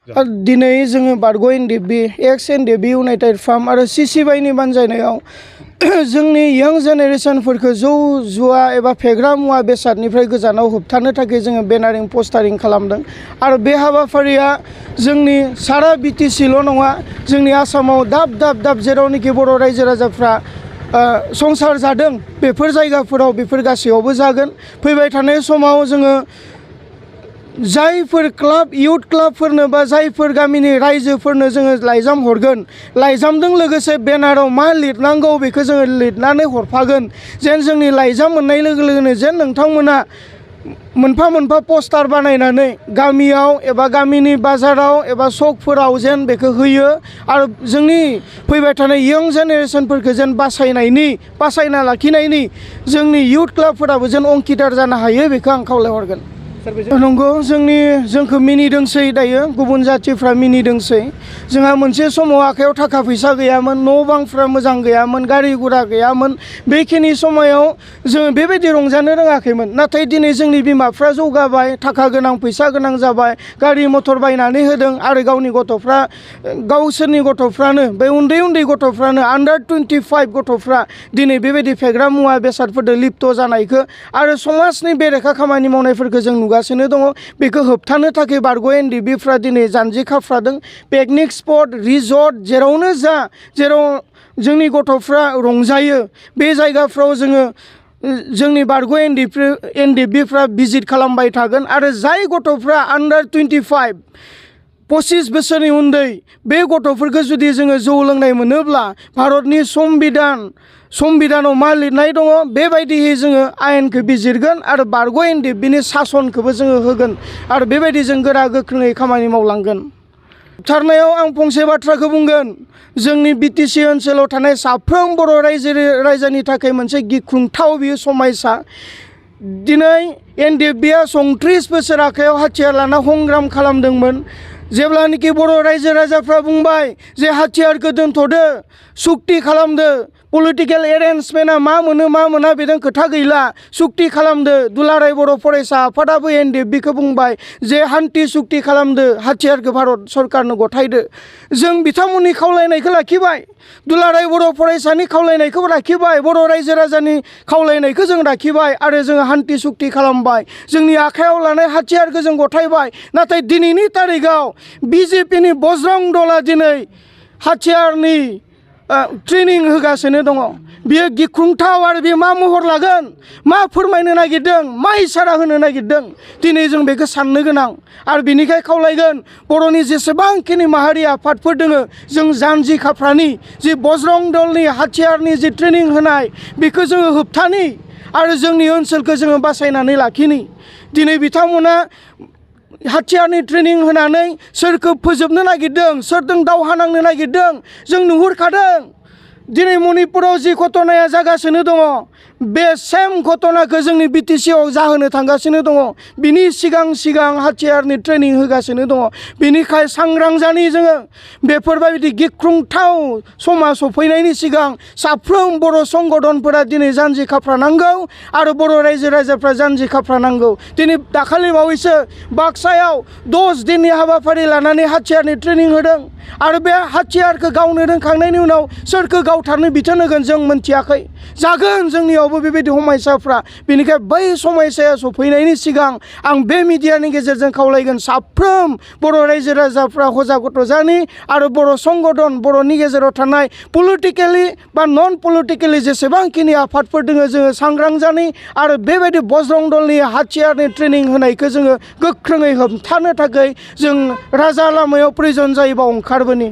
दिनै जोङो बारग' एनडिएफबि एक्स एनडिएफबि इउनाइटेड फार्म आरो सिसिबाइनि बानजायनायाव जोंनि यंग जेनेरेसनफोरखौ जौ जुवा एबा फेग्रा मुवा बेसादनिफ्राय गोजानाव होबथानो थाखाय जोङो बेनारिं पस्टारिं खालामदों आरो बे हाबाफारिया जोंनि सारा बिटिसिल' नङा जोंनि आसामाव दाब दाब जेरावनोखि बर' रायजो राजाफ्रा संसार जादों बेफोर जायगाफोराव बेफोर गासैयावबो जागोन। फैबाय थानाय समाव जोङो जायफोर क्लाब इयुथ क्लाबफोरनो बा जायफोर गामिनि रायजोफोरनो जोङो लाइजाम हरगोन लाइजामजों लोगोसे बेनाराव मा लिरनांगौ बेखौ जोङो लिरनानै हरफागोन जेन जोंनि लाइजाम मोननाय लोगो लोगोनो जेन नोंथांमोना मोनफा मोनफा पस्टार बानायनानै गामियाव एबा गामिनि बाजाराव एबा सकफोराव जेन बेखौ होयो आरो जोंनि फैबाय थानाय यंग जेनेरेसनफोरखौ जेन बासायना लाखिनायनि जोंनि इयुथ क्लाबफोराबो जेन अंकितार जानो हायो बेखौ आं खावलायहरगोन। नंगौ जोंखौ मिनिदोंसै दायो गुबुन जाथिफ्रा मिनिदोंसै जोंहा मोनसे समाव आखायाव थाखा फैसा गैयामोन न' बांफ्रा मोजां गैयामोन गारि गुरा गैयामोन बेखिनि समायाव जोङो बेबायदि रंजानो रोङाखैमोन नाथाय दिनै जोंनि बिमाफ्रा जौगाबाय थाखा गोनां फैसा गोनां जाबाय गारि मथर बायनानै होदों आरो गावसोरनि गथ'फ्रानो बे उन्दै गथ'फ्रानो आन्डार 25 गथ'फ्रा दिनै बेबायदि फेग्रा मुवा बेसादफोरजों लिप्त जानायखौ आरो समाजनि बेरेखा खामानि मावनायफोरखौ जों नुगासिनो दङ बेखौ होबथानो थाखाय बारग' एनडिएफबिफ्रा दिनै जानजि खाफ्रादों। पिकनिक स्पट रिजर्ट जेरावनो जेराव जोंनि गथ'फ्रा रंजायो बे जायगाफ्राव जोंनि बारग' एनडिएफबिफ्रा भिजिट खालामबाय थागोन आरो जाय गथ'फ्रा आन्डार 25 बोसोरनि उन्दै बे गथ'फोरखौ जुदि जोङो जौ लोंनाय मोनोब्ला भारतनि संबिधानाव मा लिरनाय दङ बेबायदियै जोङो आयेनखौ बिजिरगोन आरो बारग' एनडिएफबिनि सासनखौबो जोङो होगोन आरो बेबायदि जों गोरा गोख्रोङै खामानि मावलांगोन। जोबथारनायाव आं फंसे बाथ्राखौ बुंगोन जोंनि बिटिसि ओनसोलाव थानाय साफ्रोम बर' रायजोनि थाखाय मोनसे गिख्रंथाव बियो समयसा। दिनै एनडिएफबिया 34 बोसोर आखायाव हाथियार लाना संग्राम खालामदोंमोन जेब्लानोखि बर' रायजो राजाफ्रा बुंबाय जे हाथियारखौ दोनथ'दो सुक्ति खालामदो पलिटिकेल एरेन्जमेन्टआ मा मोनो मा मोना बेजों खोथा गैला सुक्ति खालामदो दुलाराय बर' फरायसा आफादाबो एनडिएफबिखौ बुंबाय जे हान्थि सुक्ति खालामदो हाथियारखौ भारत सरकारनो गथायदो जों बिथांमोननि खावलायनायखौ लाखिबाय दुलाराय बर' फरायसानि खावलायनायखौ लाखिबाय बर' रायजो राजानि खावलायनायखौ जों लाखिबाय आरो जोङो हान्थि सुक्ति खालामबाय जोंनि आखायाव लानाय हाथियारखौ जों गथायबाय नाथाय दिनैनि तारिखाव बिजेपिनि बजरं दला दिनै हाथियारनि ट्रेनिं होगासिनो दङ बियो गिख्रंथाव आरो बियो मा महर लागोन मा फोरमायनो नागिरदों मा इसारा होनो नागिरदों दिनै जों बेखौ साननो गोनां आरो बिनिखाय खावलायगोन बर'नि जेसेबांखिनि माहारि आफादफोर दङ जों जानजि खाफ्रानि जि बजरं दलनि हाथियारनि जि ट्रेनिं होनाय बेखौ जोङो होबथानि आरो जोंनि ओनसोलखौ जोङो बासायनानै लाखिनि दिनै बिथांमोना हाथियारनि ट्रेनिं होनानै सोरखौ फोजोबनो नागिरदों सोरजों दावहा नांनो नागिरदों जों नुहुरखादों दिनै मणिपुराव जि घटनाया जागासिनो दङ बे सेम घटनाखौ जोंनि बिटिसिआव जाहोनो थांगासिनो दङ बिनि सिगां हाथियारनि ट्रेनिं होगासिनो दङ बिनिखाय सांग्रां जानि जोङो बेफोरबायदि गिख्रंथाव समा सफैनायनि सिगां साफ्रोम बर' संगठनफोरा दिनै जानजि खाफ्रानांगौ आरो बर' रायजो राजाफ्रा जानजि खाफ्रानांगौ दिनै दाखालि बावैसो बाक्सायाव 10 दिननि हाबाफारि लानानै हाथियारनि ट्रेनिं होदों आरो बे हाथियारखौ गावनो रोंखांनायनि उनाव सोरखौ गावथारनो बिथोन होगोन जों मोनथियाखै जागोन जोंनियावबो बेबायदि समयसाफ्रा बेनिखाय बै समयसाया सफैनायनि सिगां आं बे मिडियानि गेजेरजों खावलायगोन साफ्रोम बर' रायजो राजाफ्रा हजागत जानि आरो बर' संगठन बर'नि गेजेराव थानाय पलिटिकेलि बा नन पलिटिकेलि जेसेबांखिनि आफादफोर दङ जोङो सांग्रां जानि आरो बेबायदि बजरं दलनि हाथियारनि ट्रेनिं होनायखौ जोङो गोख्रोङै होबथानो थाखाय जों राजा लामायाव प्रयोजन जायोबा ओंखारबोनि।